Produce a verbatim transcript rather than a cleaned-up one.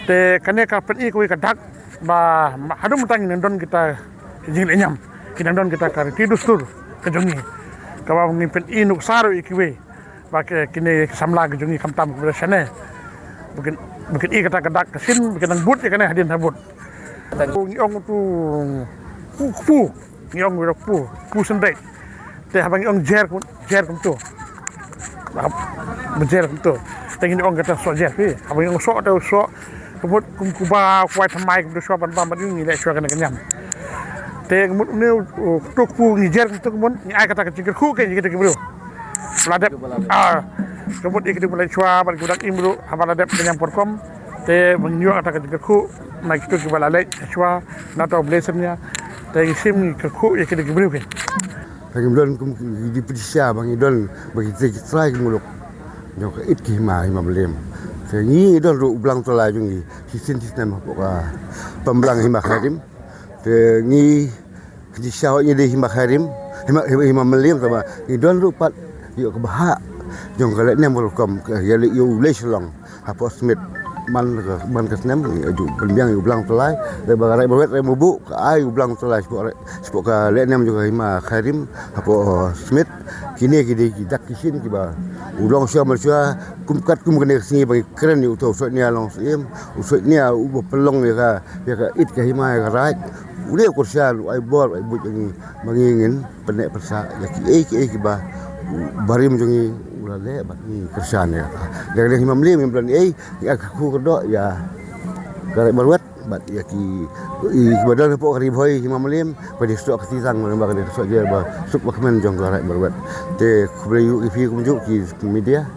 Te kane ka pyni kawei ka dak ba haduh mynta ngin nang don kita jingleh niam, ngin nang don kita ka riti dustur ka jong ngi, kaba ngin pyni nuksa ruh ïa kiwei ba kine ki samla ka jong ngi khamtam kiba shane ba kin, ba kin i kata ka dak ka shin, ba kin nang bud ïa kane hadien habud. Ngi ong tu kpu, kpu. Ngi ong ruh kpu, kpu syndait. Te haba ngi ong jer, jer kumto. Ba jer kumto. Te ngi ong kata soh jer phi. Haba ngi ong soh te soh. Ka mut kum kuba kwai thymmai kumto shuwa ban bam ban ïoh ngi leh shuwa kane ka niam. Te ka mut une u kpu kpu ngi jer kumto ka mut ngi ai kata ka jingkyrkhu ka ïa kita ki briew. Ba la dep, ah, ka mut ïa kita ba la shuwa ban ki ba dang im ruh haba la dep ka niam por kum. Te ba ngi ïoh kata ka jingkyrkhu na kito kiba la leit shuwa na to Blei Senia. Te ngi shim ngi kyrkhu ïa kita ki briew ki. Te ngi don kum ki dei pynshai ba ngi don ba kita ki trai ki muluk jong ka it ki hima, hima Mylliem. Te ngi don ruh u blang trai jong ngi shisien shisnem hapoh ka pynblang hima Khyrim. Te ngi Ki dei sha ngi dei hima Khyrim, hima, hima, hima Mylliem taba ngi don ruh pat ïa ka bhah jong ka lehniam ka rukom ka ïa leh ïa u lei shlong hapoh Smit man ka, man ka snem ngi aju pynbiang ïa u blang trai. Leh ba ka Raid Marwet Raid Mabuh ka ai u blang trai shapoh, shapoh ka lehniam jong ka hima Khyrim hapoh Smit. Kine ki dei ki dak ki shin kiba u long shuwa mar shuwa kum kat kum kane ka sngi ba ngi kren ïa uto u Soitnia Long Syiem, u Soitnia uba pynlong ïa ka, ïa ka it ka hima ïa ka raid. Une u kyrshan u ai bor u ai buit ïa ngi ba ngi ngin pynneh pyrshah ïa kiei kiei kiba u barim jong ngi u la leh bad ngi kyrshan ïa kata. Ïa ka liang hima Mylliem ngim don ei, ngi ai kyrkhu kyrdoh ïa ka Raid Marwet bad ïa ki, i, kiba don hapoh ka Ri Bhoi hima Mylliem ba dei stok ka titang ba dei stok jer ba suk ba kmen jong ka Raid Marwet. Te khublei ïa phi kumjuh ki media.